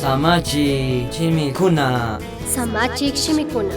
Samachik shimikuna. Samachik shimikuna.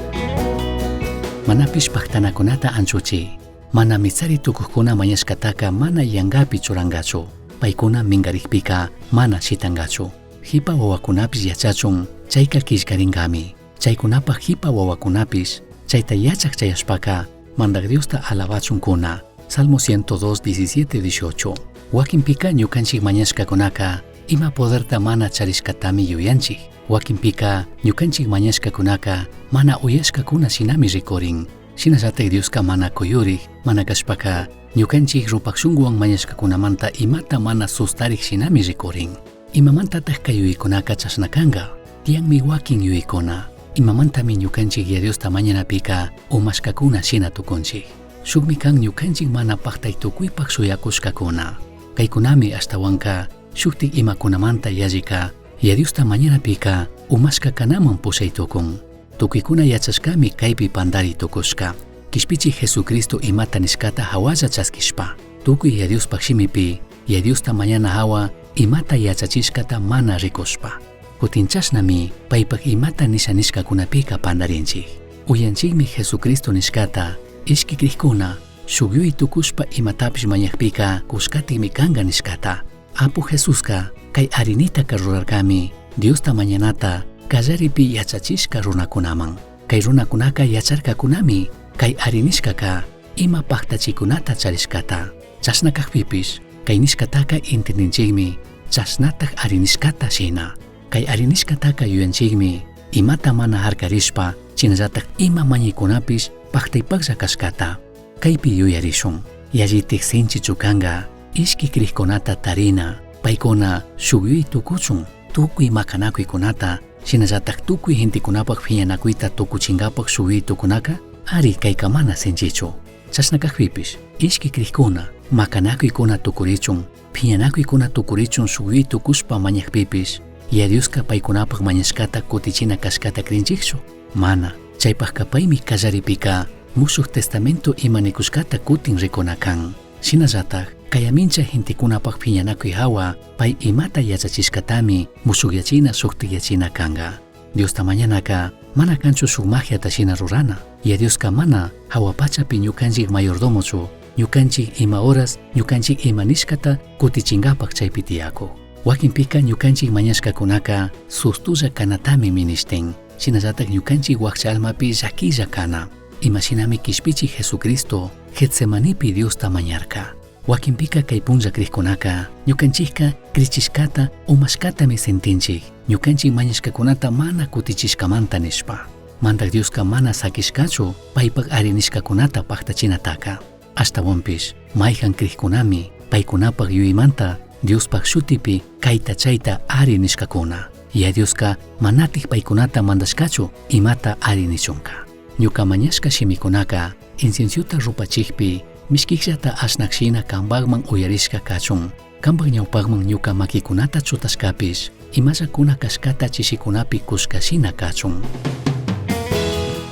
Manapish pajtanacunata anchuchi. Mana mitsari tucujcuna mañashcataca mana yangapi churangachu. Paicuna mingarijpica mana shitangachu. Jipa wawacunapish yachachun chaica quillcaringami. Chaicunapaj jipa wawacunapish chaita yachaj chayashpaca Mandaj Diosta alabachuncuna. Salmo 102, 17, 18. Wakinpika ñukanchik mañashkakunaka ima poderta mana charishkatami yuyanchik. Wakinpika ñukanchik mañashkakunaka mana uyashkakuna shinami rikurin. Shinallatak Dioska mana kuyurik, mana kashpaka ñukanchik rupak shunkuwan mañashkakunamanta imata mana sustarik shinami rikurin. Imamantataj kay yuyaykunaka chashna kanka? Tiyanmi wakin yuyaykuna. Imamantami ñukanchik Yaya Diosta mañanapika umashkakuna shina tukunchik. Shukmi kan ñukanchik mana paktay tukuypak shuyakushkakuna. Kaykunami ashtawanka shuktik imakunamanta yallika Yaya Diosta mañanapika umashka kanaman pushay tukun. Tukuykuna yachashkami kaypi pandari tukushka. Kishpichik Jesucristo imata nishkata hawalla chaskishpa. Tukuy Yaya Diospaj shimipi Yaya Diosta mañana hawa imata yachachishkata mana rikushpa. Kutin chashnami paypak imata nisha nishkakunapika pandarinchik. Uyanchikmi Jesucristo nishkata ishki krikuna shuk yuyay tukushpa imatapish mañakpika kushkatikmi kanka nishkata. Apu Jesuska kay arinitaka rurarkami Diosta mañanata kallaripi yachachishka runakunaman. Kay runakunaka yacharkakunami kay arinishkaka ima paktachikunata charishkata. Chashna kakpipish kay nishkataka intindinchikmi chashnatak arinishkata shina. Kay arinishkataka yuyanchikmi imata mana harkarishpa shinallatak ima mañaykunapish paktaypaklla kashkata. Kaypi yuyarishun. Yallitik sinchi chukanka ishki krikkunata tarina paykuna shuk yuyay tukuchun tukuy makanakuykunata shinallatak tukuy gentekunapak phiñanakuyta tukuchinkapak shuk yuyay tukunaka ari kayka mana sinchichu. Chashna kakpipish ishki krikkuna makanakuykuna tukurichun phiñanakuykuna tukurichun shuk yuyay tukushpa mañakpipish Yaya Dioska paykunapak mañashkata kutichina kashkata krinchikchu? Mana. Chaypakka paymi kallaripika Mushuj Testamento ima nikushkata kutin rikuna kan. Shinallatak kayamincha gentekunapak phiñanakuy hawa pay imata yachachishkatami mushukyachina shuktikyachina kanka. Diosta mañanaka mana kanchu shuk magiata shina rurana. Yaya Dioska mana hawa pachapi ñukanchik mayordomochu, ñukanchik ima horas, ñukanchik ima nishkata kutichinkapak chaypi tiyakuk. Wakinpika ñukanchik mañashkakunaka sustulla kanatami minishtin. Shinallatak ñukanchik wakcha almapi llakilla kana. Imashinami kishpichik Jesucristo Getsemanipi Diosta mañarka. Wakinpika kay punlla krikkunaka ñukanchikka krichishkata umashkatami sentinchik ñukanchik mañashkakunata mana kutichishkamanta nishpa. Mandak Dioska mana sakishkachu paypak arinishkakunata paktachinataka. Ashtawanpish mayhan krikkunami paykunapak yuyaymanta Diospaj shutipi kayta chayta ari nishkakuna. Yaya Dioska manatik paykunata mandashkachu imata ari nichunka. Ñuka mañashka shimikunaka inciensiota rupachikpi mishkikllata ashnak shina kanpakman uyarishka kachun. Kanpak ñawpakman ñuka makikunata chutashkapish imallakuna kashkata chishikunapi kushka shina kachun.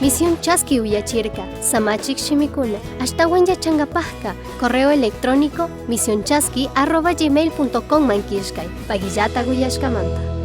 Misión Chaski uyachirka, Samachik shimikuna, ashtawan yachangapajka, correo electrónico misionchaski@gmail.com man killkay, pagillata uyashkamanta.